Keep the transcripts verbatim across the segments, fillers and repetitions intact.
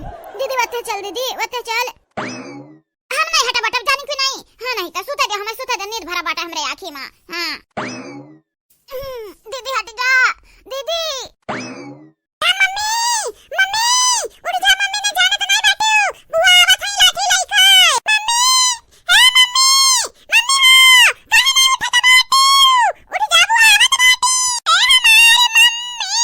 दीदी, वत्ते चल दीदी, वत्ते चल। हम नहीं हटा बटब, जानी कि नहीं? हाँ, नहीं तो सुते दे, हमें सुते दे, नींद भरा बाटा हमरे आँखी मा। हाँ। हम्म, दीदी हट जा, दीदी। ए मम्मी, मम्मी, उठ जा मम्मी, ना जानत नहीं बाटू। बुआ आवत है लाठी लइके। मम्मी, हे मम्मी, मम्मी हो, काहे नहीं उठत बाटू? उठ जा बुआ आवत बाटी। ए हमार मम्मी, हमार मम्मी।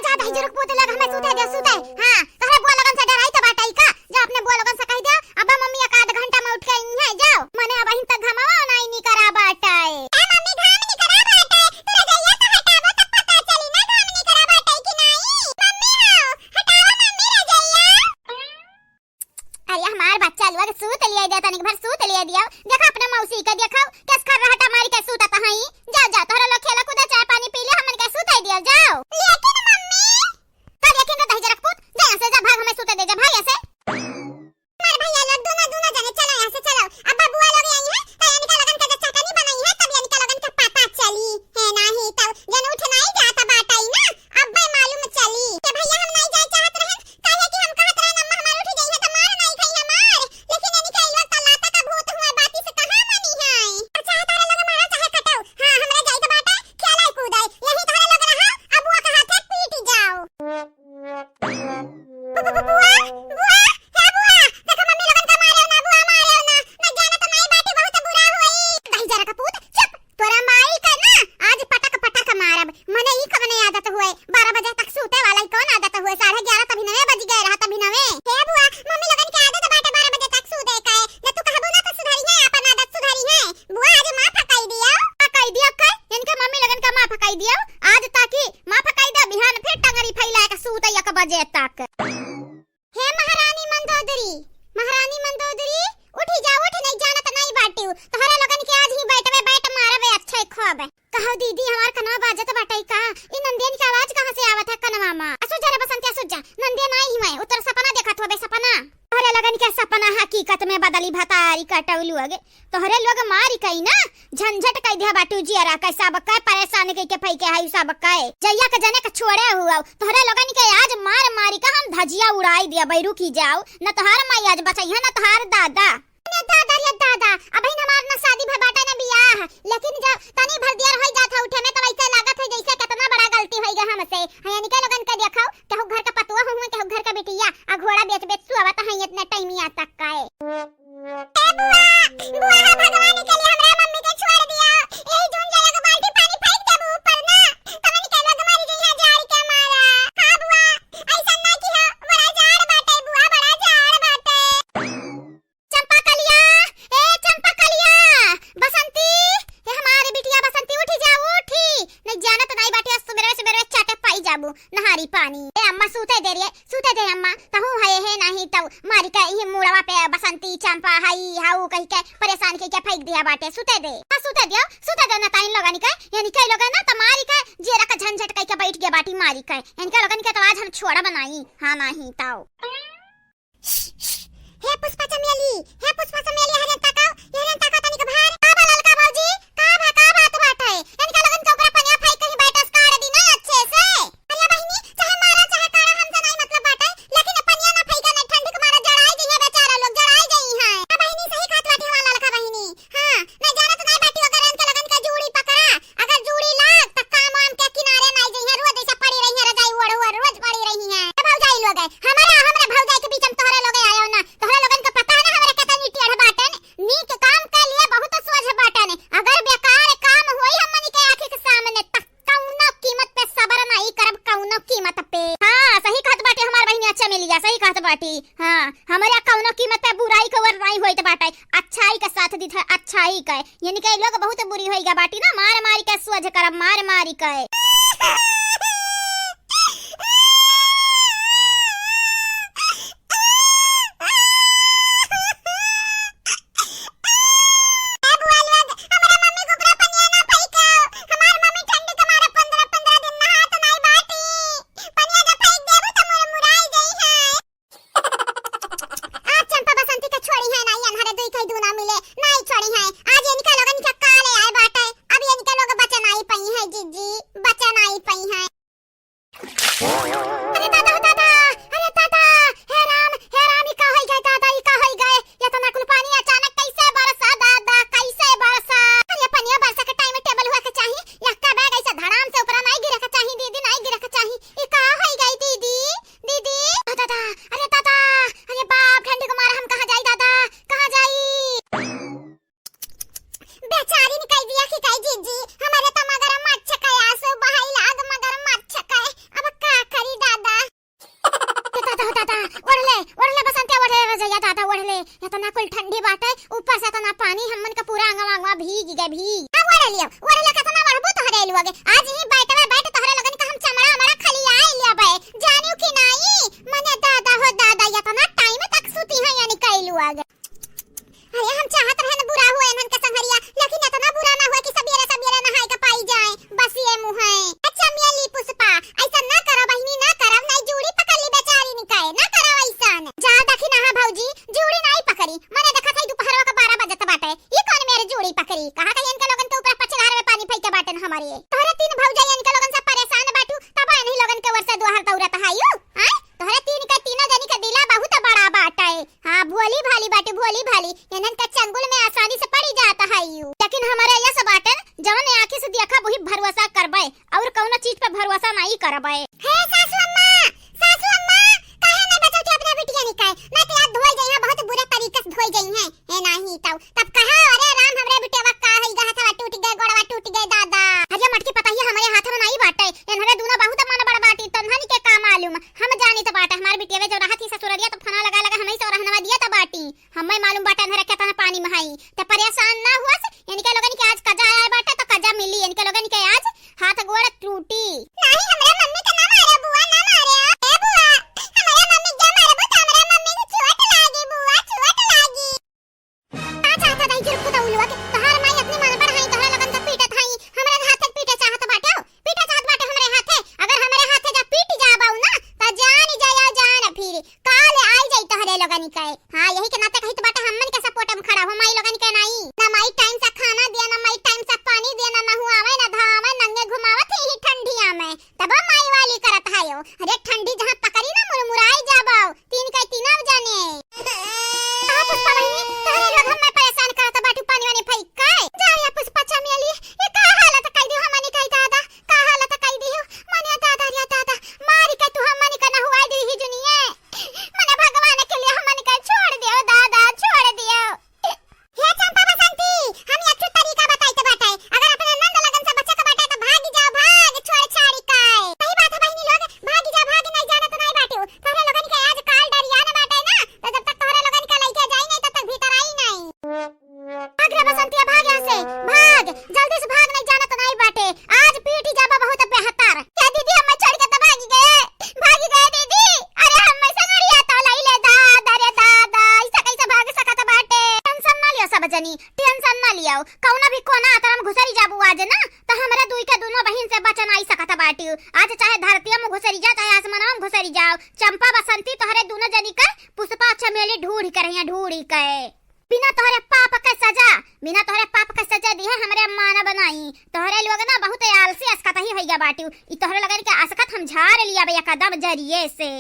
जा दहिजरक पूत लग हमें सूते दे, सूते। हाँ, तोहरे बुआ लोगन से डराई त बाटइ का? जा अपने बुआ लोगन से कहि दे, अब मम्मी एक आध घंटा में उठ के अइहैं, जाओ। मने अबहिन तक घमवा नाई निकरा बाटइ। ए मम्मी, घाम निकरा बाटइ, तू रजइया से हटावो तब पता चली ना घाम निकरा बाटइ कि नाई। मम्मी हो, हटाओ मम्मी रजइया। अरे हमार बच्चा लोग सूत लिए दे, तनिक भर सूत लिए दियो। देखो अपने मौसी के देखो, केस खर्राटा मारी के सूतत हई। जाओ, जाओ, तोहरा लोग खेला कूदा, चाय पानी पी ले, हमन के सूत दियो, जाओ। लेकिन मम्मी। का लेकिन रे दहिजरक पूत, जा यहाँ से, जा, भाग, हमें सूते दे, जा, भाग यहाँ से। हमार भैया लोग दोनों, दोनों जने चलो यहाँ से, चलो। अब बबुआ लोग आई हैं, तो इनका लगन के जब चटनी बनाई है, तब इनका लगन के पता चली, है नाही, तब जन उठ नाही जात बाटई ना, अब बे मालूम चली। के भैया हम नाही जाए चाहत रहन, काहे कि हम कहत रहन, अम्मा हमार उठ गई है, तो मार नाही खाई हमार। लेकिन इनके लोग तो लाता का भूत हुए, बाती से कहाँ मनी है। अब चाहे तारे लोग मारो, चाहे कटाओ, हाँ, हमरा जाए के बाटे, खेलाए कूदाए, यही तारे लोग रहो, अब वो कहा थे पीट जाओ। बु-, बु-, बु-, बुआ, बुआ, हे बुआ, देखो मम्मी लोगन का मारेउ ना, बुआ मारेउ ना, मैं जाना तो नाई बाटी बहुत बुरा होई। दहिजरा का पूत, चुप, तोरा माई का ना, आज पटक पटक मारब। मने ई कवने आदत हुए, बारह बजे तक सूते वाला ई कौन आदत हुए? साढ़े ग्यारह तभी नवे बज गए रहा, तभी नवे। हे बुआ, मम्मी लोगन के आदत बाटे बारह बजे तक सूते का, जब तू कहबू ना तो सुधरी है, अपन आदत सुधरी है। बुआ, आज माफ कई दियो। का कई दियो का? इनके मम्मी लोगन का माफ कई दियो। आज ताकि माफ कई दे, बिहान फिर टंगरी फैला के सूते एक बजे तक। हे महारानी मंदोदरी, महारानी मंदोदरी, उठी जा, उठ, नहीं जानत नहीं बाटिउ। तोहरे लोगन के आज ही बैठवे बैठ मारबे अच्छे खूब। कहो दीदी, हमार कनवा बाजत बाटे का? ई नंदियन के आवाज कहाँ से आवत है कनवा मा? असु जा रे बसंती, असु जा। नंदियन आई हुए, उ तोर सपना देखत होबे, सपना। तोहरे लोगन के सपना हकीकत में बदली भतारी कटौलू अगे। तोहरे लोग मारी कई ना, झंझट कई दिया बाटू जियरा के, सब के परेशान कई के फैके है सब के। जइया के जने के छोड़े हुआ, तोहरे लोगन के आज मार मारी का हम धजिया उड़ाई दिया बैरू की जाओ, न तोहार माई आज बचई है, न तोहार दादा। अरे दादा, रे दादा, अबहिन हमार ना शादी भय बाटे ना बियाह, लेकिन जब तनी भर देर होई जात है उठे में, तो वैसे लागत है जैसे कितना बड़ा गलती होई गए हमसे। है इनके लोगन के देखो, केहू घर का पतुआ हुए, केहू घर का बिटिया, आ घोड़ा बेच बेच सुआवत है इतने टाइमिया तक का है। ए बुआ, बुआ, हाँ भगवान के लिए हमरा मम्मी के छोड़ दिया, यही जून जाए एगो बाल्टी पानी फेंक देबू ऊपर ना, तमन के लोग मर जइहे जाड़ के मारा। हाँ बुआ, ऐसा ना किहा, बड़ा जाड़ बाटे बुआ, बड़ा जाड़ बाटे। चंपा कलिया, ए चंपा कलिया, बसंती, ए हमारी बिटिया बसंती, उठी जा, उठी। नहीं जानत नहीं बाटी, आज सुबेरे सुबेरे चाटे पाई जाबू नहारी पानी। ए अम्मा, सूते दे रे, सूते दे अम्मा, तहू है हे नहीं तो मारी का ये मुड़वा पे बसंती चंपा हई हाउ कही के परेशान कही के फेंक दिया बाटे। सूते दे, हाँ, सूते दियो, सूते दे ना ताइन लोगन के, यानी कई लोगन ना तो मारी का जेरा का झंझट कही के बैठ गया बाटी मारी का। इनके लोगन के तो आज हम छोड़ा बनाई, हाँ नहीं तो। हे पुष्पा चमेली, हे पुष्पा चमेली, हरे ताकाओ, हरे ताकाओ तनिक भार। का बा ललका भौजी? का बा, का बात बाटे? इनका लोगन के ऊपर पनिया फेंक कहीं बैठस काढ़ दी ना अच्छे से। अरे बहिनी, चाहे मारा, चाहे काढ़ा, हमसे नहीं मतलब बाटे, लेकिन पनिया ना फेंका, नहीं ठंडी के मारा जड़ाई जइहे बेचारा लोग, जड़ाई जइहे। ए बहिनी, सही कहत बाटे हमार ललका बहिनी। हाँ, मैं जानत नहीं बाटी, अगर इनके लोगन के जूड़ी पकड़ा, अगर जूड़ी लाग, त काम वाम के किनारे नाई जइहे, रोज जैसे पड़ी रही है रजाई ओढ़ ओढ़, रोज पड़ी रही है। ए भौजाई लोग, हमारे, हमरे भौजाई के बीच में तोहरे लोग आयो ना, तोहरे लोगन का पता है ना हमरे कितनी टेढ़ बाटन, नीक काम के लिए बहुत सोझ बाटन, अगर बेकार काम होई हमनी के आँखी के सामने, त कौनो कीमत पे सबर नाई करब, कौनो कीमत पे। हाँ, सही कहत बाटी हमार बहिनिया चमेलिया, सही कहत बाटी। हाँ, हमरे कौनो कीमत पे बुराई के ओर नाई होइत बाटे, अच्छाई के साथ दित है, अच्छाई के। यानी कि लोग बहुत बुरी होई गा बाटी ना, मार मारी के सोझ करब, मार मारी के। ए बुआ लोग, हमरा मम्मी के ऊपरा पनिया ना फेंको। हमार मम्मी ठंडी के मारे पन्द्रह पन्द्रह दिन नहात नाई बाटी। पनिया जब फेंक देबू त मुरमुराई गई है। आज चंपा बसंती के छोड़ी है नाई, अन्हरे दुई कई दूना मिले, नाई छोड़ी है। आज इनका लोगन के काले आए बाटे, अब इनका लोग बचे नाई पई है, जीजी, बचे नाई पई है। पे भरोसा नाहीं करबे। हे सासू अम्मा, सासू अम्मा, काहे नाहीं बचावती अपना बिटिया निकाय? नाहीं तो आज धोई जइहैं, बहुत बुरे तरीके से धोई जइहैं। ए नाहीं तउ, तब कहा, "अरे राम, हमरे बिटिया का होइगा, हथवा टूट गए, गोड़वा टूट गए दादा।" अरे मटकी पतहिया हमरे हाथ में नाहीं बाटे, एन्हरे दूनो बहुत मन बड़ बाटी, तन्हन के का मालूम? हम जानी तो बाटे, हमार बिटिया जो रहत ही ससुररिया तो फोना लगा लगा हमही से रहनवा दिया तो बाटी। हमें मालूम बाटे एन्हरे केतना पानी में हई। त परेशान ना हुअस, इनके लोगन के आज कजा आया बाटे तो कजा मिली, इनके लोगन के आज हाथ गोड़ टूटी। नाहीं, हमरे मम्मी के ना मारे बुआ, ना मारे। ए बुआ, हमरे मम्मी के मारबू तो हमरे मम्मी के चोट लागी बुआ, चोट लागी। का चाहत हई जुर्कु दउलुआ के? तोहार माई अपनी मन पर हई, तोहरा लोगन के पीटत हई, हमरे हाथे पीटे चाहत बाटे, पीटे चाहत बाटे हमरे हाथे। अगर हमरे हाथे जा पीट जाबउ ना, त जान जाया जान फिर। काल आई जाई तोहरे लोगन के। हाँ, यही के नाते कहित बाटे, हमन के support में खड़ा हो, माई लोगन के नाई। ना माई time से खाना दिया, ना माई time से पानी दिया, ना नहुआवे, ना धोआवे, नंगे घुमावत ही, ही ठंडिया में। तब माई वाली करत है यो। अरे ठंडी जहाँ पकड़ी ना, मुरमुराई जाबो। तीन के तीनों जने। हाँ पुष्पा बहिनी, तोहरे लोग हमें परेशान करत बाटू, पानी वानी फेंक के। जा या पुष्पा चमेली, ये का हालत कई दियो हमनी के दादा, का हालत कई दियो। मने दादा रे दादा, मारी के तू हमनी के नहुआई दी ही जुनिये। मने भगवान के लिए हमनी के छोड़ दियो दादा, छोड़ दियो। हे चंपा बसंती, हम एक ठो तरीका बताइत बाटे। अगर अपने नंद लगन से बचे के बाटे तो भाग जाओ, भाग, छोड़ छाड़ी के। सही बात है बहिनी लोग, भाग जाओ, भाग, नहीं जाना तो नहीं बाटू। तोहरे लोगन के आज काल डरिया न बाटे ना, तो जब तक तोहरे लोगन के लइके जाई नहीं, तब तक भीतर आई नहीं। भाग रे बसंतिया, भाग यहाँ से, भाग, जल्दी से भाग, नहीं जाना तो नहीं बाटे। आज पीटी जाबा बहुत बेहतर। क्या दीदी, हम छोड़ के तो भागी गए, भागी गए दीदी। अरे हम ऐसा नड़िया तो लई ले दादा रे दादा, ऐसा कैसे भाग सकत बाटे? Tension ना लियो सब जनी, tension ना लियो। कौना भी कोना अतरम घुसरी जाबू आज ना, तो हमरे दुई के दोनों बहिन से बचन आई सकत बाटी। आज चाहे धरतिया में घुसरी जा, चाहे आसमानवा में घुसरी जाओ, चंपा बसंती तोहरे दोनों जनी का पुष्पा चमेली ढूढ़ी के रहिया, ढूढ़ी के। बिना तोहरे पाप के सजा, बिना तोहरे पाप के सजा दिहे हमरे अम्मा ना बनाई। तोहरे लोग ना बहुत आलसी असकत ही होइगा बाटू। ई तोहरे लोगन के असकत हम झाड़ लिया बे एकदम जरिए से।